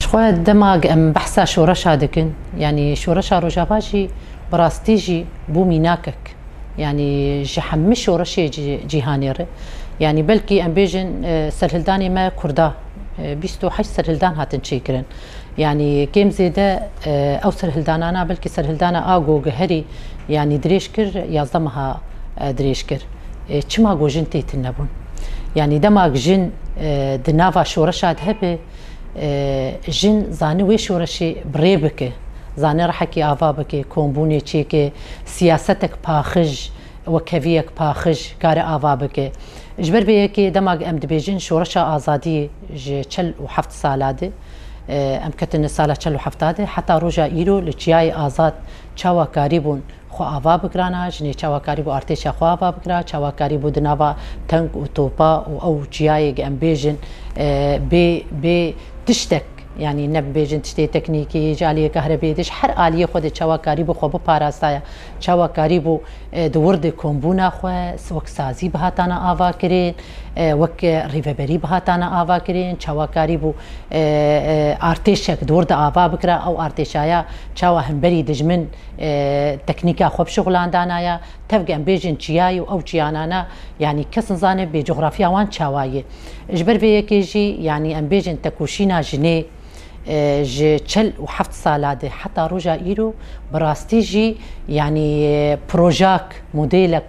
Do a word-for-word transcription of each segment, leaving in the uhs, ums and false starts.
Xwe dema em behsa şoreşa dikin, yanî şoreşa Rojava jî bi rastî jî bû mînakek. Yanî ji hemî şoreşê cî-, cîhanê re. Yanî belkî em bêjin, e, serhildanê me Kurda, e, bîst û heşt serhildan hatin çêkirin. Yanî kêm zêde, e, ew serhildanana, belkî serhildana a Gogiherî, yanî dirêj kir, yazdeh meha, e, dirêj kir. E, çima got jin tê tune bûn? Yanî dema jin, e, di nava şoreşa de hebe, e, jin zane wê şoreşê bi rê bike, zane rihekî ava bike, kombûnê çêke, siyasetek paxij, wekheviyek paxij kare ava bike. Ji ber vê yekê dema em dibêjin şoreşa azadiyê ji çel û heft sala de, e, em ketine sala çel û hefta de, heta roja îro li çiyayê azad çawa karîbûn xwe ava bikirana, jinê çawa karîbû artêşa xwe ava bikira, çawa karîbû di nava tank û topa û ew çiyayê em bêjin, e, bê, bê tiştek, yanî ne bibêjin tiştê teknîkî, ji aliyê kahrebê de, ji her aliyê xwe de çawa karîbû xwe biparastaya, çawa karîbû, e, di wir de kombûna xwe wek sazî bihatana ava kirin, e, wek rêveberî bihatana ava kirin, çawa karîbû, e, e, artêşek di wir de ava bikira, ew artêşaya çawa hemberî dijmin, e, teknîka xwe bişuxulandanaya, tevge em bêjin çiyayê û ew çiyanana, yanî kes nizane bê coxrafya wan çawa ye. Ji ber vê yekê jî, yanî em bêjin tekoşîna jinê, e, ji çel û heft sala de heta roja îro bi rastî jî, yanî, e, projak, modêlek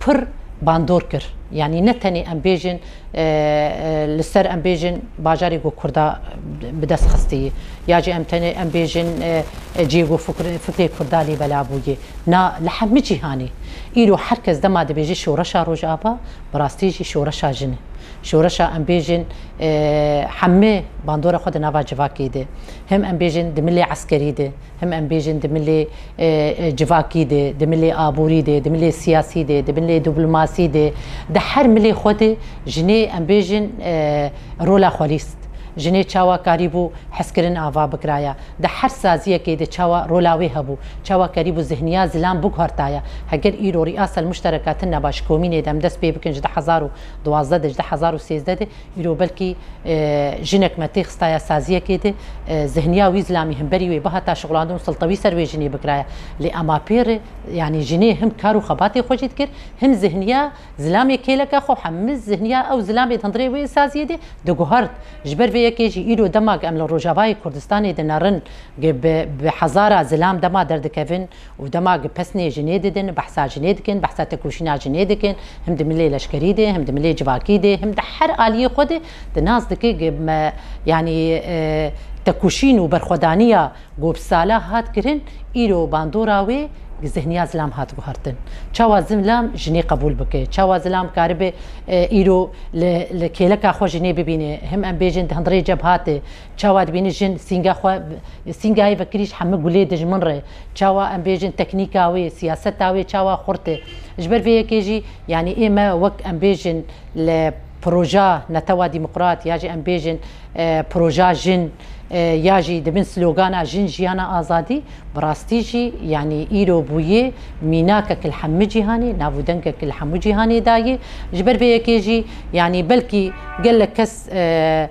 pir bandor kir. Yanî ne tenê em bêjin, e, e, li ser em bêjin bajarê ku Kurda bi dest xistî, ya jî em tenê em bêjin, e, e, cihê ku fikr-, fikrê Kurda lê bela bûye. Na li hemî cîhanê. Îro her kes dema dibêje şoreşa Rojava, bi rastî jî şoreşa jin e. Şoreşa em bêjin, e, hemî bandora xwe di nava civakê de. Hem em bêjin di milê eskerî de, hem em bêjin di milê, e, e, civakî de, di milê aborî de, di milê siyasî de, di milê diplomasî de, di her milê xwe de jinê em bêjin, e, rola xwe lîst. Jinê çawa karîbû hezkirin ava bikiraya. Di her saziyekê de çawa rola wê hebû, çawa karîbû zihniya zilam biguhertaya. Heger îro riyasel muştereka tune ba ji komînê de em dest pê bikin ji du hezar û duwazdeh de, ji du hezar û sêzdeh de, îro belkî, e, jinek me têxistaya saziyekê de, e, zihniya wî zilamî hemberî wê bihata şixulandin û silta wî ser wê jinê bikiraya. Lê ema pê re, yanî jinê him kar û xebatê xwe jî dikir, him zihniya zilamê kêleka xwe, hemî zihniya ew zilamê di hundirê wê saziyê de diguhert. Ji ber vê yekê jî îro dema em li Rojavayê Kurdistanê dinerin, bi, bi hezara zilam dema derdikevin, û dema gi pesnê jinê didin, behsa jinê dikin, behsa tekoşîna jinê dikin, him di milê leşkerî de, him di milê civakî de, him di her aliyê xwe de, di nas dike gi me, yanî, e, tekoşîn û berxwedaniya ku bi sala hat kirin, îro bandora wê gi zihniya zilam hat guhertin. Çawa zilam jinê qebûl bike, çawa zilam karibe, e, îro li, li kêleka xwe jinê bibîne, him em bêjin di hundirê cebhat de, çawa dibîne jin sînga xwe, sîngayê vekirî ji hemî gulê dijmin re, çawa em bêjin teknîka wê, siyaseta wê çawa xurt e. Ji ber vê yekê jî, yanî ê me wek em bêjin li proja netewa demokrat ya jî em bêjin, e, proja jin, e, ya jî di bin slogana jin jiyana azadî, bi rastî jî, yanî îro bûye mînakek li hemû cîhanê, navûdengek li hemû cîhanê dayê. Ji ber vê yekê jî, yanî belkî gelek kes, e,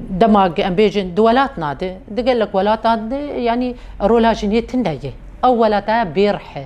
dema em bêjin di welatna de, di gelek welatan de, yanî rola jinê tune ye. Ew welata bêrih e,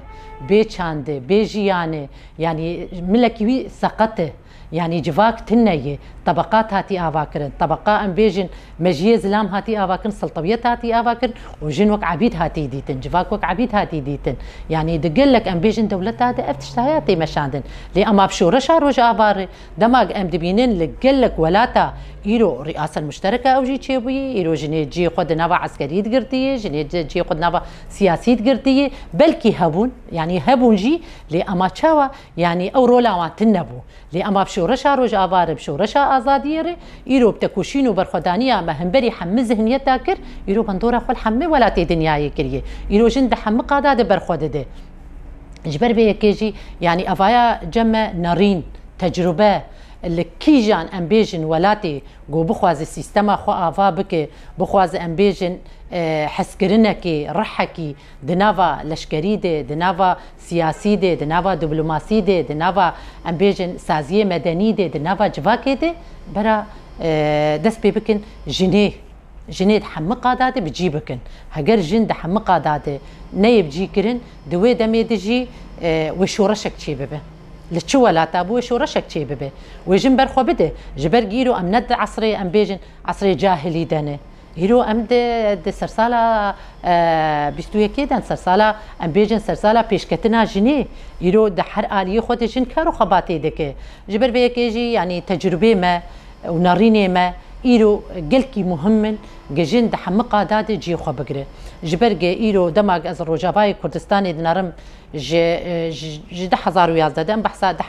bê çand e, bê jiyan e, yanî milekî wî seqet e. Yanî civak tune ye. Tebeqat hatî ava kirin. Tebeqa em bêjin mejiyê zilam hatî ava kirin, siltewiyet hatî ava kirin û jin wek ebîd hatî dîtin, civak wek ebîd hatî dîtin. Yanî di gelek em bêjin dewleta de ev tişt haya tê meşandin. Lê ema bi şoreşa Rojava re, dema em dibînin li gelek welata îro riyasel muştereka ew jî çêbûyî, îro jinê cihê xwe di nava eskerî digirtiyê, jinê ci-, cihê xwe di nava siyasî digirtiyê, belkî hebûn, yanî hebûn jî, lê ema çawa, yanî ew rola wan tune bû. Lê ema bi şoreşa Rojava re, bi şoreşa azadiyê re, îro bi tekoşîn û berxwedaniya me hemberî hemî zihniyeta kir, îro bandora xwe li hemî welatê dinyayê kiriye. Îro jin di hemî qada de berxwe dide. Ji ber vê yekê jî, yanî evaya cem me nerîn, tecrube, li kîjan em bêjin welatê ku bixwaze sîstema xwe ava bike, bixwaze em bêjin, e, hezkirinekê, rihekî di nava leşkerî de, di nava siyasî de, di nava diplomasî de, di nava, em bêjin, saziyê medenî de, di nava civakê de, bera, e, dest pê bikin jinê. Jinê di hemî qada de bi cî bikin. Heger jin di hemî qada de neyê bi cî kirin, di wê demê de jî, e, wê şoreşek çêbibe. Li çi welata bû wê şoreşek çêbibe? Wê jin ber xwe bide. Ji ber îro em ne di esrê, em bêjin, esrê cahilî de ne. Îro em di, di sersala, e, bîst û yekê de ne, sersala, em bêjin, sersala pêşketina jinê. Îro di her aliyê xwe de jin kar û xebatê dike. Ji ber vê yekê jî, yanî tecrûbê me û nerînê me îro gelkî muhim in, ge jin di hemî qada de cihê xwe bigire. Ji ber ge îro dema ge ez Rojavayê Kurdistanê dinerim, ji, ji, ji du hezar û yazdeh de, em behsa du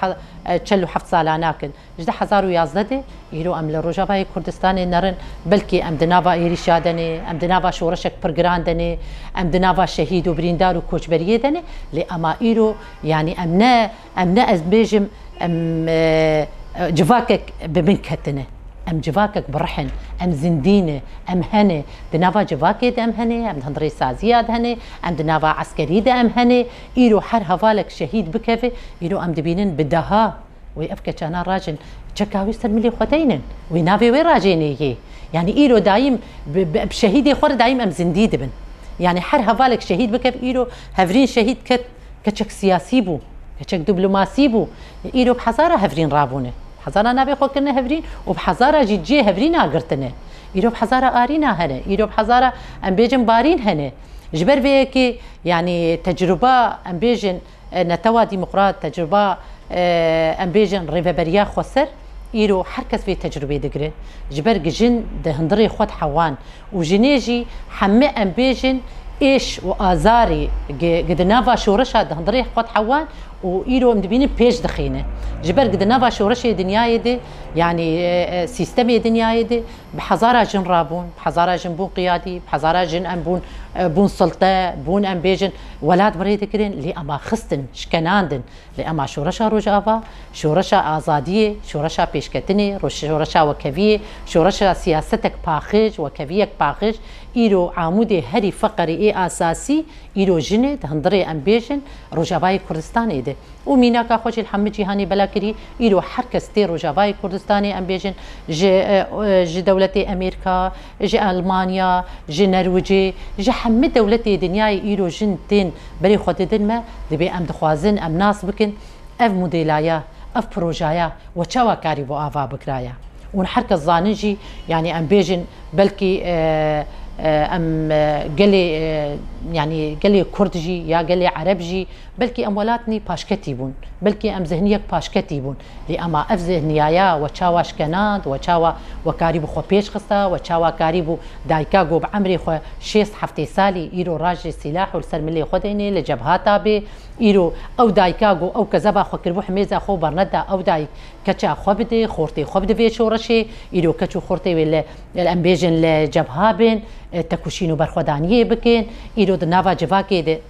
he-, çel û heft sala nakin. Ji du hezar û yazdeh de îro em li Rojavayê Kurdistanê nerin, belkî em di nava êrîşa de ne, em di nava şoreşek pir giran de ne, em di nava şehîd û birîndar û koçberiyê de ne, lê ema îro, yanî em ne, em ne, ez bêjim, em, e, e, civakek bi bin ketine. Em civakek bi rih in, em zindî ne, em hene, di nava civakê de em hene, em di hundirê saziya de hene, em di nava eskerî de em hene. Îro her hevalek şehîd bikeve, îro em dibînin bi deha. Wê ev keçana rajin, çeka wî ser milê xwe deynin. Wê navê wê rajênê yê. Yanî îro dayîm bi, bi, bi şehîdê xwe re dayîm em zindî dibin. Yanî her hevalek şehîd bikev, îro Hevrîn şehîd ket, keçek siyasî bû, keçek diplomasî bû. Îro bi hezara Hevrîn rabûne. Hezara navê xwe kirine Hevrîn û bi hezara jî cihê Hevrîna girtine. Îro bi hezara Arîna hene, îro bi hezara, em bêjin, Barîn hene. Ji ber vê yekê, yanî tecrûba, em bêjin, e, netewa demokrat, tecrûba, e, em bêjin, rêveberiya xweser, îro her kes vê tecrûbê digire. Ji ber gi jin di hundirê xwe de hewan û jinê jî hemî, em bêjin, êş û azarî gi, gi di nava şoreşa di hundirê xwe de hewan û îro em dibînin pêş dixîne. Ji ber gi di nava şoreşê dinyayê de, yanî, e, e, sîstemê dinyayê de, bi hezara jin rabûn, bi hezara jin bûn qiyadî, bi hezara jin em bûn, e, bûn silte, bûn, em bêjin, welat bi rê dikirin, lê ema xistin, şkenandin. Lê ema şoreşa Rojava, şoreşa azadiyê, şoreşa pêşketinê, ro-, şoreşa wekeviyê, şoreşa siyasetek paqij, wekeviyek paqij, îro amûdê herî feqerî ê asasî, îro jinê di hundirê, em bêjin, Rojavayê Kurdistanê de. Û mînaka xwe jî li hemî cîhanê bela kirî, îro her kes tê Rojavayê Kurdistanê, em bêjin, ji, e, e, ji dewletê Amerîka, ji Elmanya, ji Nerwicê, ji hemî dewletê dinyayê îro jin tên berê xwe didin me, dibê em dixwazin em nas bikin ev modêlaya, ev projaya we çawa karîbû ava bikiraya. Û her kes zanin jî, yanî em bêjin, belkî, e, e, em, e, gelê, e, yanî gelê Kurd jî ya gelê Ereb jî, belkî em welatnî paşketî bûn, belkî em zihniyek paşketî bûn. Lê ema ev zihniyaya we çawa şkenand, we çawa we karîbû xwe pêş xista, we çawa karîbû dayika ku bi emrê xwe şêst heftê salî îro rajê sîlah û li ser milê xwe deynê, li cebha tabê, îro ew dayika ku ew kezeba xwe kiribû himêza xwe û berneda ew dayik, keça xwe bide, xortê xwe bide vê şoreşê, îro keç û xortê wê li, em bêjin, li cebha bên, e, tekoşîn û berxwedaniyê bikin, îro di nava civakê de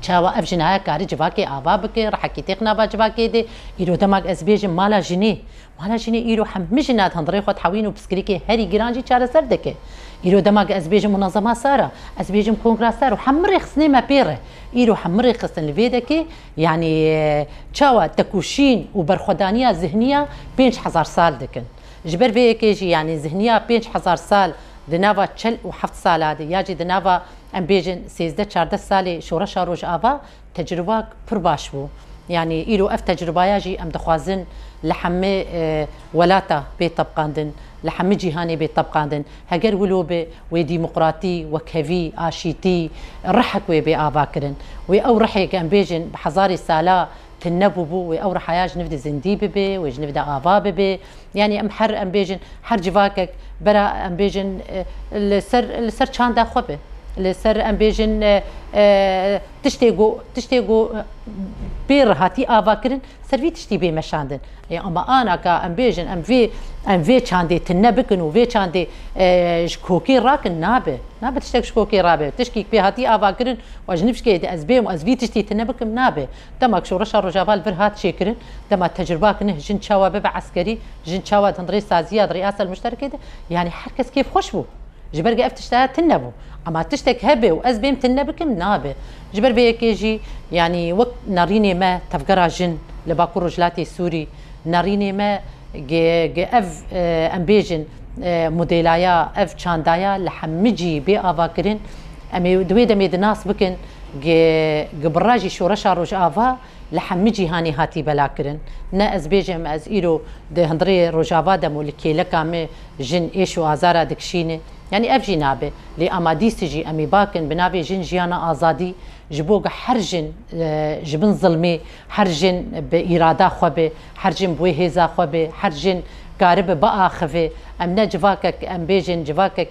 çawa ev jinaya kari civakê ava bike, rihekî têx nava civakê de, îro dema ez bêjim mala jinê, mala jinê îro hemî jina di hundirê xwe dihewîn û pirsgirêkê herî giran jî çareser dike. Îro dema ez bêjim munezema sara, ez bêjim kongra sar û hemî rêxistinê me pê re. Îro hemî rêxistin li vê dekê, yanî, e, çawa tekoşîn û berxwedaniya zihniya pênc hezar sal dikin. Ji ber vê yekê jî, yanî zihniya pênc hezar sal di nava çel û heft sala de ya jî di nava, em bêjin, sêzdeh çardeh salê şoreşa Rojava tecrûbak pir baş bû. Yanî îro ev tecrûbaya jî em dixwazin li hemî, e, welata bê tebqandin, li hemî cîhanê bê tebqandin. Heger wilo be, wê demokratî, wekhevî, aşîtî, rihek wê bê ava kirin. Wê ew rihê ke em bêjin bi hezarê sala tune bûbû, wê ew rihaya ji niv de zindî bibe, wê ji niv de ava bibe. Yanî em her, em bêjin, her civakek bera, em bêjin, e, li ser, li ser çanda xwe be. Li ser, em bêjin, e, e, tiştê ku, tiştê ku, e, bê re hatî avakirin, ser vî tiştî bê meşandin. Ê, ama ana ka em bêjin, em vê, em vê çandê tune bikin û vê çandê, e, ji kokê rakin, nabe. Nabe tiştek ji kokê rabe. Tişkî pê hatî avakirin û ji nivşkê de ez bêm û ez vî tiştî tune bikim, nabe. Dema ku şoreşa Rojava li vir hat çêkirin, dema tecrûbak neh jin çawa bibe eskerî, jin çawa di hundirê saziya, di riyasel muşterekê de, yanî her kes kêfxweş bû. Ji ber ku ev tiştaya tune bû. Ema tiştek hebe û ez bêm tune bikim, nabe. Ji ber vê yekê jî, yanî wek nerînê me tevgera jin li Bakur Rojhilatê Sûrî, nerînê me ge, ge ev, e, em bêjin, e, modêlaya ev çandaya li hemicî bê avakirin. Em ê di wê demê di nas bikin, gi, gi bira jî şoreşa Rojava li hemî cîhanê hatî belakirin. Ne ez bêjim, ez îro di hundirê Rojava de û li kêleka me jin êş û azara dikişîne. Yanî ev jî nabe. Lê ama dîsî jî em ê bakin bi navê jin jiyana azadî, ji bo ku her jin, e, ji bin zilmê, her jin bi îrada xwe be, her jin bi wê hêza xwe be, her jin karibe biaxive. Em ne civakek, em bêjin civakek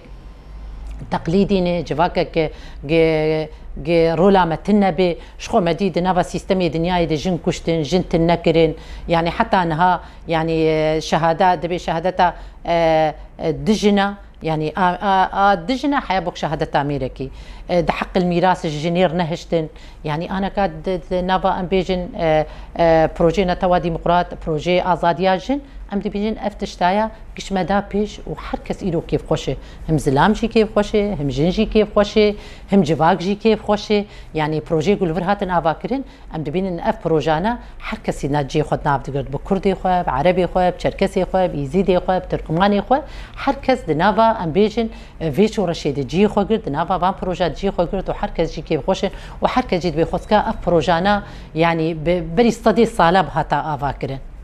teqlîdî ne, civakek ge, ge, ge rola me tune be. Ji xwe me dî di nava sîstemê dinyayê de jin kuştin, jin tune kirin. Yanî heta niha, yanî, e, şehada, dibê şehadeta, e, e, dijina, yanî a, a, a dijina heya bok şehadeta mêrekî. E, di heqil mîras ji jinêr nehiştin. Yanî aneka di, di nava em bêjin, e, e, projeyê netewa demokrat, projeyê azadiya jin, em dibînin ev tiştaya giş me da pêş û her kes îro kêfxweş e. Him zilam jî kêfxweş e, him jin jî kêfxweş e, him civak jî kêfxweş e. Yanî projeyê ku li vir hatin avakirin, em dibînin ev projana her kesî na cihê xwe di nav digirt. Bi Kurdê xwe, bi Erebê xwe, bi Çerkesê xwe, bi Îzîdê xwe, bi Tirkmanê xwe. Her kes di nava, em bêjin, vê şoreşê de cihê xwe girt, di nava van proja cihê xwe girt û her kes jî kêfxweş in û her kes jî dibê xwestka ev projana, yanî bi berî sedê sala bihata avakirin.